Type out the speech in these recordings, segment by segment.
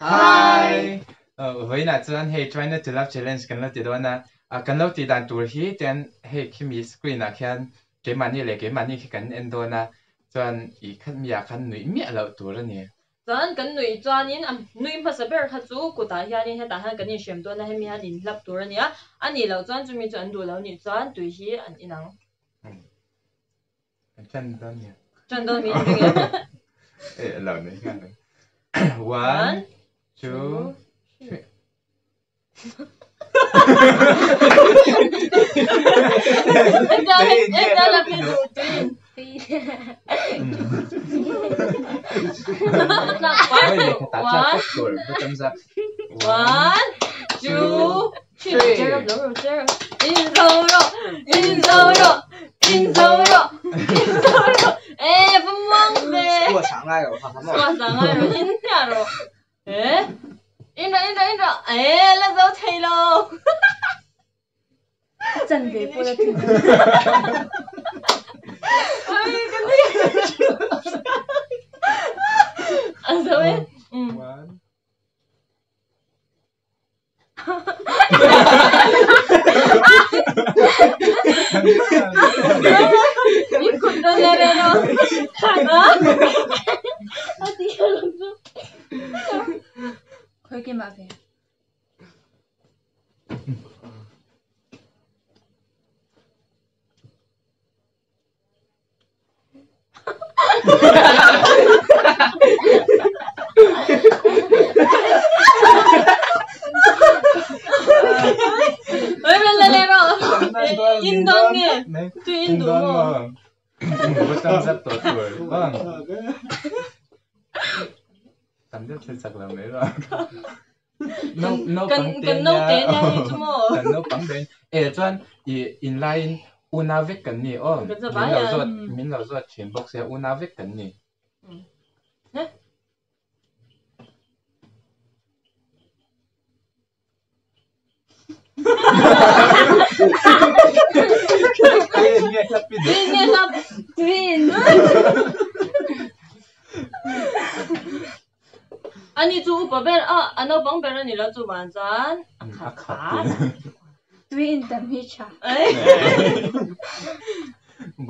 Hi! Vawiinah chuan hei Try Not To Laugh Challenge kan lo ti dawn a, kan lo tih dan tur hi tian hei khimi screen ah khian keimahni leh keimahni khi kan en dawn a, chuan i khat mi ah khan nuih miah loh tur a ni. Chuan kan nuih chuanin a nui hmasa ber kha chu kutah hianin hetah hian kan inhrem dawn a, hemi hian inhlap tur a ni a, a nih loh chuan chumi chu an duh lo nih chuan tui hi an inang. Ṭan dawn nia. Ṭan dawn mi ring em? Eh, lo nei nghal ang. One, two, three. One, two, three. In zo rawh, in zo rawh, in zo rawh, in zo rawh. Eh, va muang ve. Squash ah ngai rawh, ha ha maw. Squash ah ngai rawh, in hmiah rawh. Eh, in rawh, in rawh, in rawh. Eh, la zo thei lo. Chan ve pawh la thei lo. Ai, ka ni. A zo e. One. Khawi keimah ve. Kan naute nia hei chu maw. Kan naupang ber e chuan i inlaiin unau vek kan ni aw min lo zawt min lo zawt thin bawk sia unau vek kan ni. Ani chu upa ber a, a naupang ber a ni lo chu van chuan a khat khat. Tui in tam hi tha.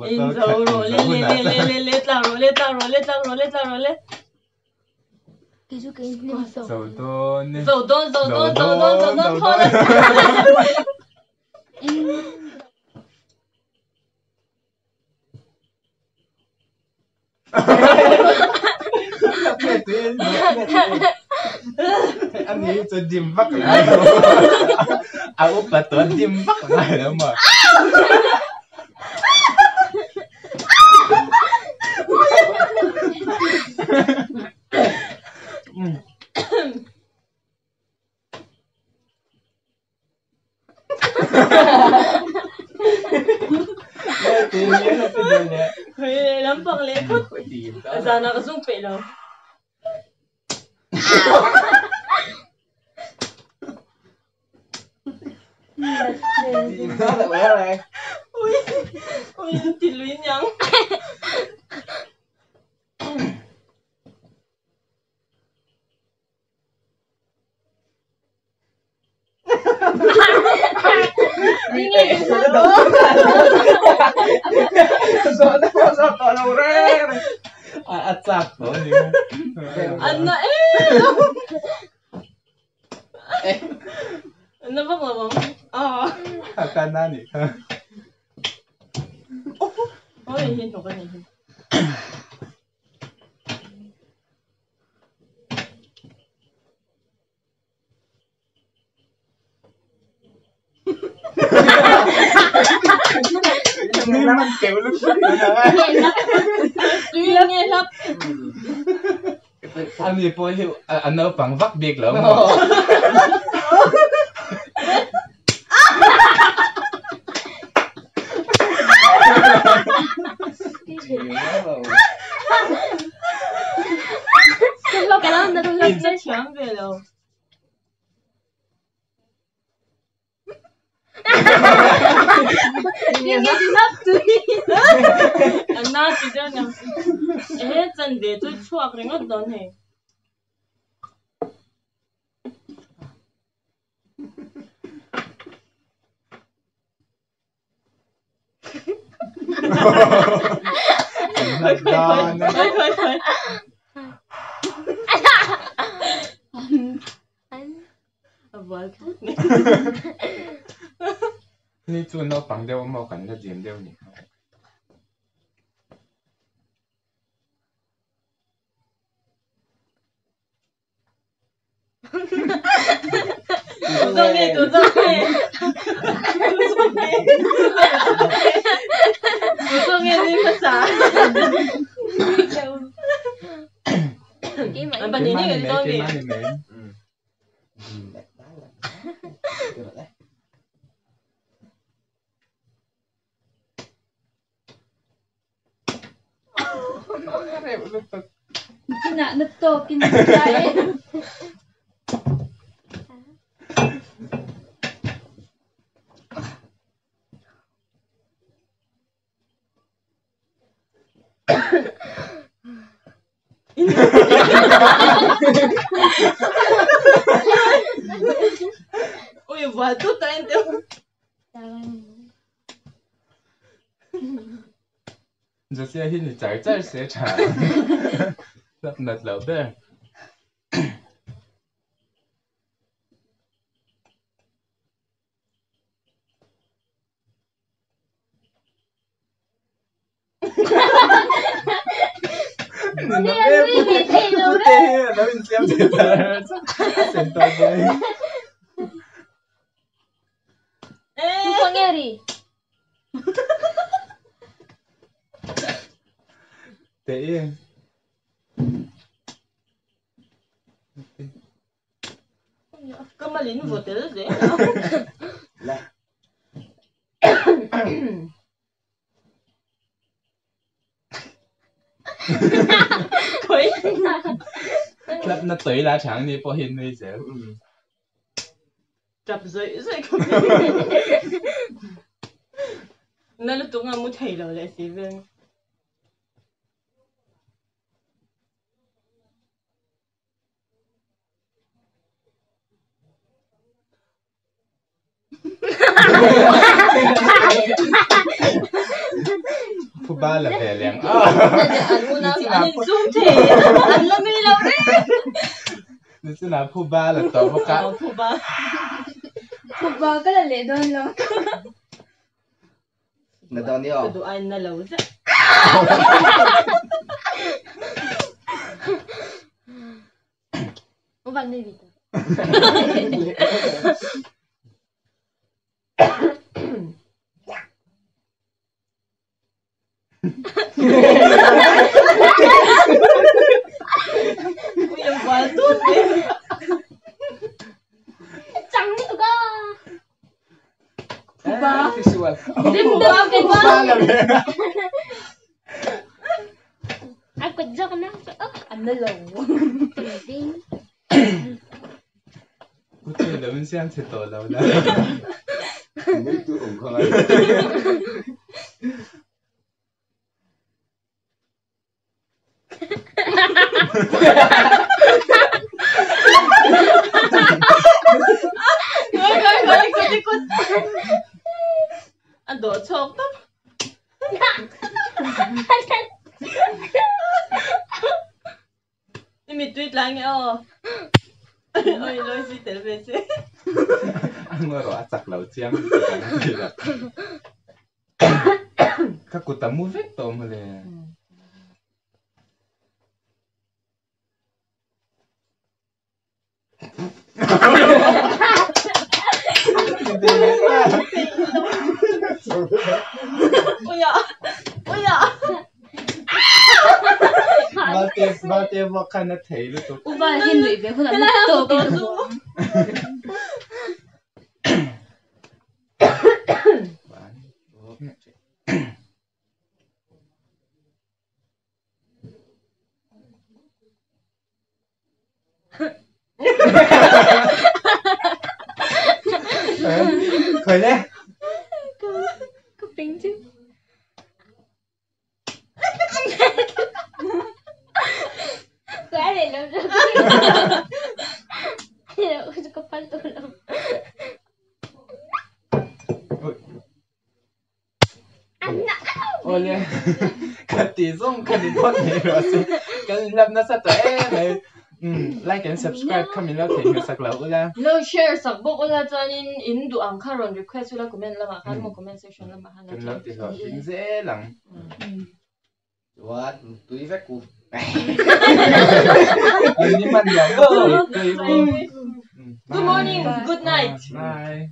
In zo rawh le le le le le le tlang rawh le tlang rawh le tlang rawh le tlang rawh le. Kei chu ka in hnem zawk. Zo dawn e. Zo dawn zo dawn zo dawn zo dawn thaw la. Ani hi chu dim vak ngai lo a upa tawh dim vak ngai lo maw. Lampang leh phawt zanah ka zung peih lo. Ui ui ti lui niang. A chak tawh a ni. An na em An na vak lo ang. A kan a nih kha. Oi hi hnawk a nih hi. Ani pawh hi a naupang vak bik lo maw? Thiam ve lo. Anna ti deuh niang. Ehe chan ve chu chhuak ringawt dawn hei. Ni chu naupang deuh maw kan la zim deuh ni kha. Na tawkin tae. Ui, buat tu tak ente. Josia hi ni char char se tha. Lap nat lo ber. Te Kamalin votel de. La. Lap na tui la chang ni pawh hi nui zel. Tap zui zui ka Na lutuk nga mu thei lo le si vel. Phu ba la ve leng. An zoom thei. An la nui lo re. Ni chu na phu ba la to bawk a. Phu ba. Phu ba ka la le dawn lo. Na dawn ni aw. Ka duh ai na lo zet. Ubang ni dito. Visual. Aku joke na. Ano lang. Putih lawan siang seto lawan. Itu ongkong. Anh đổ chọc tóc. Mi tweet lang eh. Ôi lôi gì tới về chứ. Anh ngồi rồi chặt đầu chiang. Các cụ tắm mua vết tôm rồi. Ôi dạ, ôi dạ. Bate baka na tayo to. Uba hindi be ko na to to. Khởi lên. Có bình chứ. Quá để lâu rồi. Có phân tụ lắm. Ăn não. Awle ka ti zawng kha ni phawt mai rawh se kan inhlap nasa tawh em mai umm like and subscribe kha min lo theihnghilh sak lo ula. Lo share sak bawk ula chuanin in duh ang kha rawn request ula comment lamah khan maw comment section lamah khan Kan lo ti hlawhtling zel ang. Chuan tui vek u. An ni hman lo tui tui u. Good morning, good night. Bye.